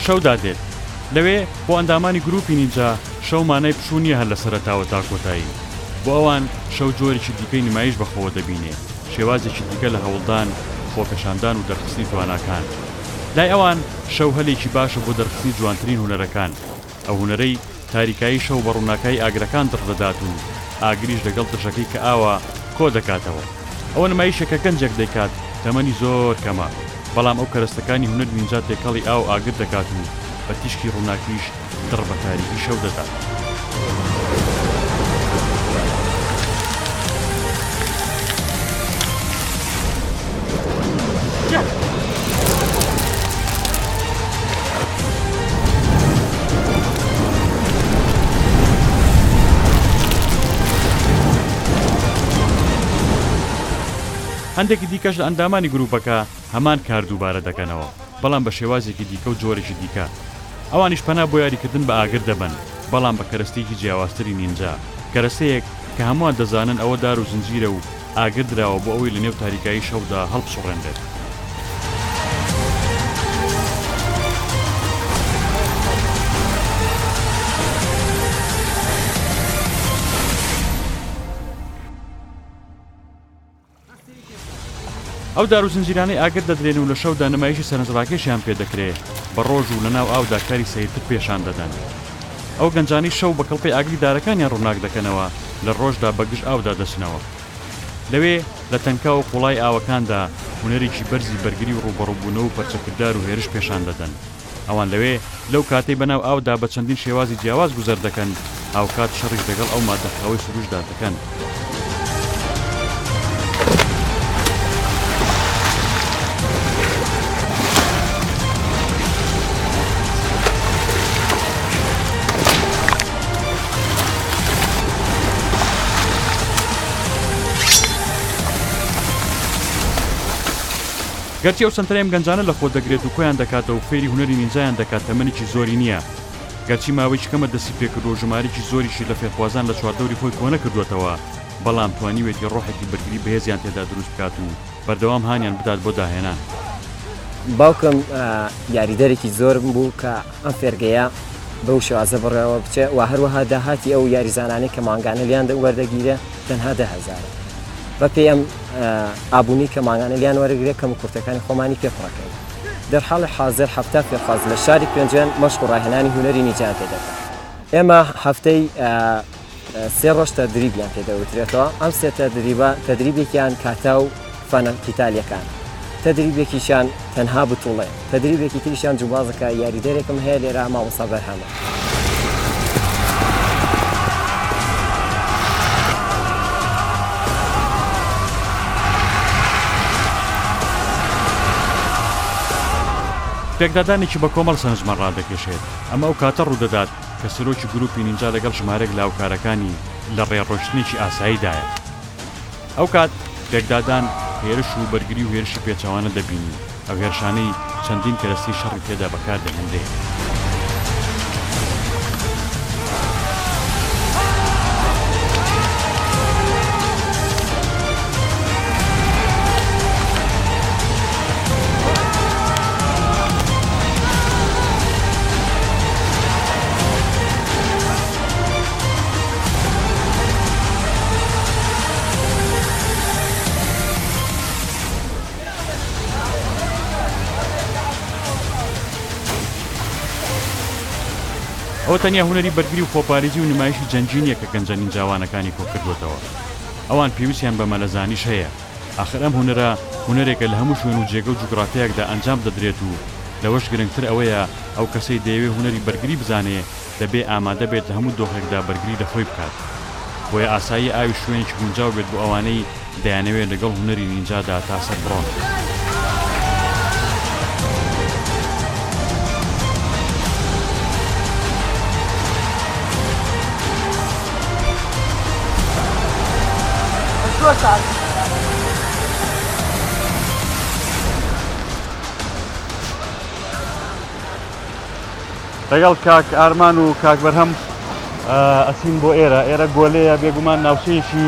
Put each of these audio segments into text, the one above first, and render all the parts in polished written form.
شەودا دێت. لەوێ بۆ ئەندامانی گرووپی نینجا شەو مانای پشوو نییە هەر لە سەرەتاوە تا کۆتایی. بۆ ئەوان شەو جۆرێکی دیکەی نمایش بە خۆوە دەبینێ، شێوازێکی دیکە لە هەوڵدان، خۆپێشاندان و دەرخستنی تواناکان. لای ئەوان شەو هەلێکی باشە بۆ دەرخستنی جوانترین هونەرەکان. ئەو هونەرەی تاریکایی شەو بە ڕووناکایی ئاگرەکان دڕ دەدات و ئاگریش لەگەڵ دژەکەی کە ئاوە کۆ دەکاتەوە. ئەوە نمایشێکە گەنجێک دەیکات تەمەنی زۆر کەمە، بەڵام ئەو کەرەستەکانی هونەری نینجا تێکەڵی ئاو و ئاگر دەکات و بە تیشکی ڕووناکیش دڕ بە تاریکی شەو دەدات. هەندێکی دیکەش لە ئەندامانی گروپەکە هەمان کار دووبارە دەکەنەوە، بەڵام بە شێوازێکی دیکە و جۆرێکی دیکە. ئەوانیش پەنا بۆ یاریکردن بە ئاگر دەبەن، بەڵام بە کەرەستەیەکی جیاوازتری نینجا، کەرەستەیەک کە هەمووان دەزانن ئەوە دار و زنجیرە و ئاگر دراوە بۆ ئەوەی لەنێو تاریکایی شەودا هەڵبسوڕێنرێت. ئەو دار و زنجیرانەی ئاگر دەدرێن و لە شەودا نمایشی سەرنجڕاکێشیان پێ دەکرێ، بە ڕۆژ و لەناو ئاودا کاری سەیرتر پێشان دەدەن. ئەو گەنجانەی شەو بە کڵپەی ئاگری دارەکانیان ڕووناک دەکەنەوە، لە ڕۆژدا بە گژ ئاودا دەچنەوە. لەوێ، لە تەنکاو و قووڵایی ئاوەکاندا، هونەرێکی بەرزی بەرگری و ڕووبەڕووبوونەوە و پەرچەکردار و هێرش پێشان دەدەن. ئەوان لەوێ، لەو کاتەی بەناو ئاودا بە چەندین شێوازی جیاواز گوزەر دەکەن، هاوکات شەڕیش دەگەڵ ئەو ماددە خاوەی سروشتدا دەکەن. گەرچی ئەو سەنتەرەی ئەم گەنجانە لە خۆ دەگرێت و کۆیان دەکاتەوە و فێری هونەری نینجایان دەکات تەمەنێکی زۆری نییە، گەرچی ماوەیەکی کەمە دەستی پێکردووە و ژمارەیەکی زۆریشی لە فێرخوازان لە چواردەوری خۆی کۆنەکردووەتەوە، بەڵام توانیویەتی ڕۆحێکی بەرگری بەهێزیان تێدا دروست بکات و بەردەوام هانیان بدات بۆ داهێنان. باوکم یاریدەرێکی زۆرم بوو کە ئەم فێرگەیە بەو شێوازە بەڕێوە بچێ و هەروەها داهاتی ئەو یاریزانانەی کە مانگانە لیان وەردەگیرێ تەنها 10,000 بە پێی ئەم ئابوونی کە مانگانە لیان وەرەگرێ کەم و کورتەکانی خۆمانی پێ پڕەکەین. دەرحاڵی حازر 70 فێرخواز لە شاری پێنجوێن مەشق و ڕاهێنانی هونەری نیجایان پێ دەکەن. ئێمە هەفتەی سێ ڕۆژ تەدریبیان پێ دەوترێتەوە، ئەم سێ تەدریبە تەدریبێکیان کاتا و فەنە قیتالیەکان، تەدریبێکیشیان تەنها بتوڵێ، تەدریبێکی تریشیان جوبازەکە، یاریدەرێکم هەیە لێرە مامۆستا بەرهەمە. پێکدادانێکی بەکۆمەڵ سەرنجمان ڕادەکێشێت، ئەمە ئەو کاتە ڕوودەدات کە سەرۆکی گروپی نینجا لەگەڵ ژمارەیەک لە هاوکارەکانی لە ڕێ ڕۆیشتنێکی ئاساییدایە. ئەوکات پێکدادان، هێرش و بەرگری و هێرشی پێچەوانە دەبینین، ئەو هێرشانەی چەندین کەرەستەی شەڕی تێدا بەکار دەهێنرێ. ئەوە تەنیا هونەری بەرگری و خۆپاریزی و نمایشی جەنگی نییە کە گەنجە نینجاوانەکانی کۆکردووەتەوە. ئەوان پێویستیان بە مەلەزانیش هەیە. ئاخر ئەم هونەرە هونەرێکە لە هەموو شوێن و جێگە و جوگرافیایەکدا ئەنجام دەدرێت و لەوەش گرنگتر ئەوەیە ئەو کەسەی دەیەوێ هونەری بەرگری بزانێ دەبێ ئامادە بێت لە هەموو دۆخێکدا بەرگری لە خۆی بکات. بۆیە ئاساییە ئاویش شوێنێکی گونجاو بێت بۆ ئەوانەی دەیانەوێ لەگەڵ هونەری نینجادا تا سەر بڕۆن. لەگەڵ کاک ئارمان و کاک بەرهەم ئەچین بۆ ئێرە ئێرە گۆلەیە بێگومان ناوچەیەکی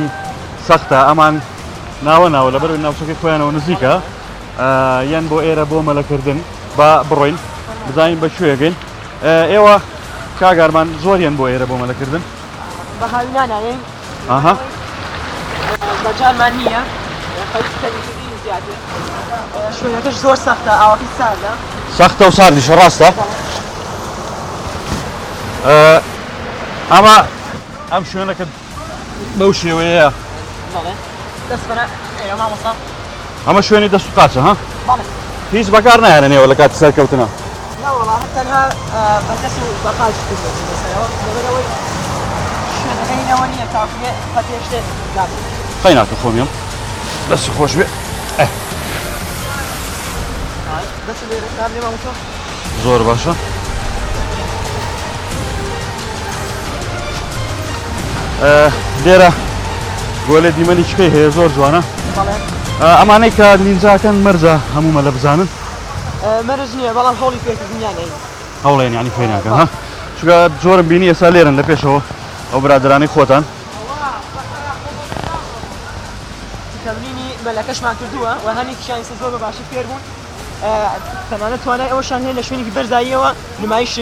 سەختە ئەمان ناوە ناوە لەبەر ناوچەکەی خۆیانەوە نزیکە یان بۆ ئێرە بۆ مەلەکردن با بڕۆین. بزانین بە کوێ گەین. ئێوە کاک ئارمان زۆر یەن بۆ ئێرە بۆ مەلەکردن؟ بە هاوینان ئەیەین. ئەها. مەجالمان نییە خەریکی تەمیکردنین زیاتر. شوێنەکەش زۆر سەختە ئاوەکەی ساردە. سەختە و ساردیشە ڕاستە؟ ئەمە ئەم شوێنەکە بەو شێوەیەیە. بەڵێ دەست بەرە ئێرە مامۆستا. ئەمە شوێنی دەست و قاچە ها؟ بەڵێ. هیچ بەکار نایەنن ئێوە لە کاتی سەرکەوتنە؟ نەوەڵا هەر تەنها بە دەست و بە قاچ دەچینە سەرەوە لەبەرئەوەی شوێنەکە هین ئەوە نییە تاکو پەتێ شتێک دابنێن. قەیناکە خۆم یەم دەست خۆش بێ. دەست لێرە دابنێ مامۆستا. زۆر باشە. لێرە گۆلێ دیمەنی چکەی هەیە زۆر جوانە. ئەمانەی کە نینجاکەن مەرجە هەموو مەلە بزانن؟ مەرج نییە بەڵام هەوڵی فێرکردنیان ئەین. هەوڵێن یعنی فێرناکەن ها؟ چونکە زۆرم بینی ئێستا لێرن لە پێشەوە ئەو برادەرانەی خۆتان. تەمرینی مەلەکەشمان کردووە و هەنێکیشیان ئێستا زۆر بە باشی فێر بوون. تەنانەت توانای ئەوەشیان هەیە لە شوێنێکی بەرزاییەوە نمایش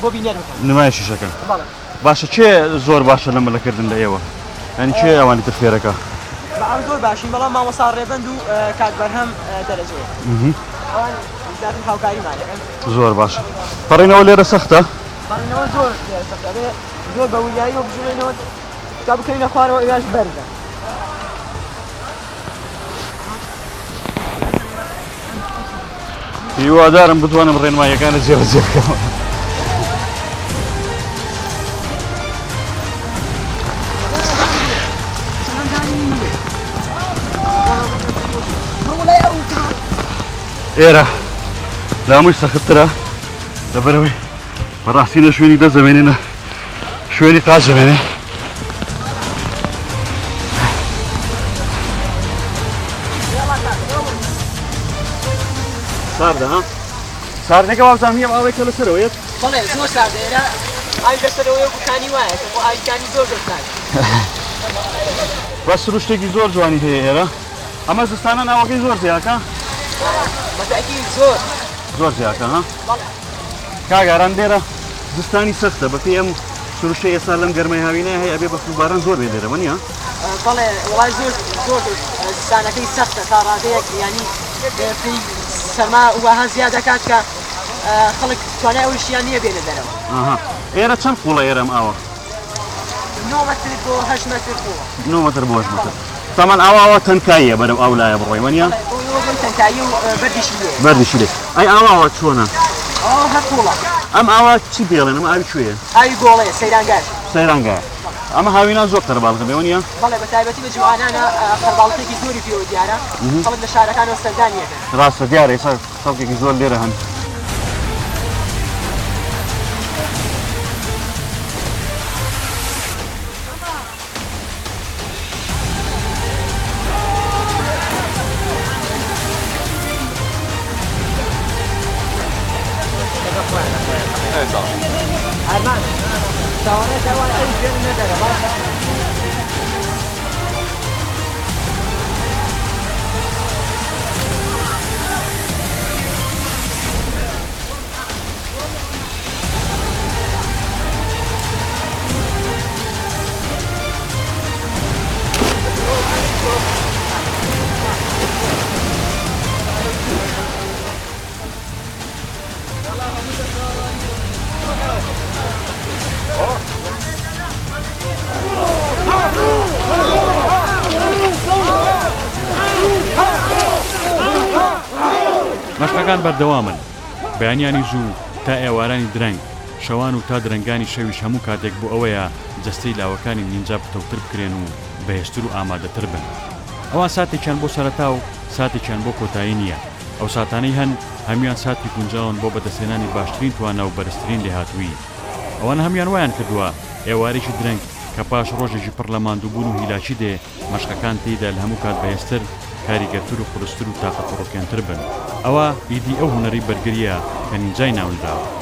بۆ بینەر بکەن. نمایشیش ئەکەن. بەڵێ. باشە کێ زۆر باشە لە مەلەکردن لە ئێوە؟ یانی کێ ئەوانی تر فێرەکا؟ بە ئەم زۆر باشین بەڵام مامۆستا ڕێبەند و کاک بەرهەم دەرەجەیە. ئەوان زیاتر هاوکاریمان دەکەن. زۆر باشە. پەڕینەوە لێرە سەختە؟ پەڕینەوە زۆر لێرە سەختە. ئەبێ زۆر بە وریاییەوە بجوڵێینەوە تا بکەوینە خوارەوە ئەویاش بەرزە. هیوادارم بتوانم ڕێنماییەکانت جێبەجێ بکەم. ئێرە لە هەمووی سەختترە لەبەرەوەی بەڕاستی نە شوێنی دەست دەمێنێ نە شوێنی قاچ دەمێنێ. ساردە ها؟ ساردەکە وابزانم هی ئەم ئاوەیە کە لەسەرەوەیە؟ بەڵێ زۆر ساردە ئێرە ئاوی لەسەرەوەیە و کانی وایە کە بۆ ئاوی کانی زۆر زۆر ساردە. بەس سروشتێکی زۆر جوانی هەیە ئێرە. ئەمە زستانە ناوەکەی زۆر زیاکە؟ بەتەئکید زۆر. زۆر زیاکە ها؟ بەڵێ. کاک ئارام لێرە زستانی سەختە بەپێی ئەم سروشتەی ئێستا لەم گەرمای هاوینە هەیە ئەبێ بەفر و باران زۆر بێ لێرە وەنیە؟ بەڵێ وەڵای زۆر زۆر زستانەکەی سەختە تا ڕادەیەک یانی پێی سەرما وەها زیاد دەکات کە خەڵک توانای ئەوەیشیان نییە بێنە دەرەوە. ئەها ئێرە چەند قوڵە ئێرە ئەم ئاوە؟ نۆ مەتر بۆ هەشت مەتر قوڵە. نۆ مەتر بۆ هەشت مەتر. تامان ئاوا ئاوا تەنکاییە بەرەو ئەو لایە بڕۆی وەنیە؟ بەڵێ تەنکایی و بەردیشی لێیە. بەردیشی لێ. ئەی ئاواوە چۆنە؟ ئاوا هەر قوڵە. ئەم ئاوا چی پێڵێن؟ ئەمە ئاوی کوێیە؟ ئاوی گۆڵەیە، سەیرانگایە. سەیرانگایە. ئەمە هاوینان زۆر قەرەباڵغە بێ وەنیە؟ بەڵێ بە تایبەتی لە جومعانانە قەرباڵغێکی زۆری پێوە دیارە، خەڵک لە شارەکانەوە سەردانی ئەکەن. ڕاستە دیارە ئێستا خەڵکێکی زۆر لێرە هەن. مەشقەکان بەردەوامن، بەیانیانی زوو تا ئێوارانی درەنگ، شەوان و تا درەنگانی شەویش هەموو کاتێک بۆ ئەوەیە جەستەی لاوەکانی نینجا پتەوتر بکرێن و بەهێزتر و ئامادەتر بن. ئەوان ساتێکیان بۆ سەرەتا و ساتێکیان بۆ کۆتایی نییە. ئەو ساتانەی هەن هەموویان ساتی گونجاون بۆ بەدەستهێنانی باشترین توانا و بەرزترین لێهاتوویی. ئەوان هەموویان وایان کردووە ئێوارێکی درەنگ کە پاش ڕۆژێکی پڕ لە ماندووبوون و هیلاکی دێ، مەشقەکان تێیدا لە هەموو کات بەهێزتر، کاریگەرتر و قورستر و تاقەتپڕوکێنتر بن. ئەوە ئیدی ئەو هونەری بەرگرییە کە نینجای ناونراوە.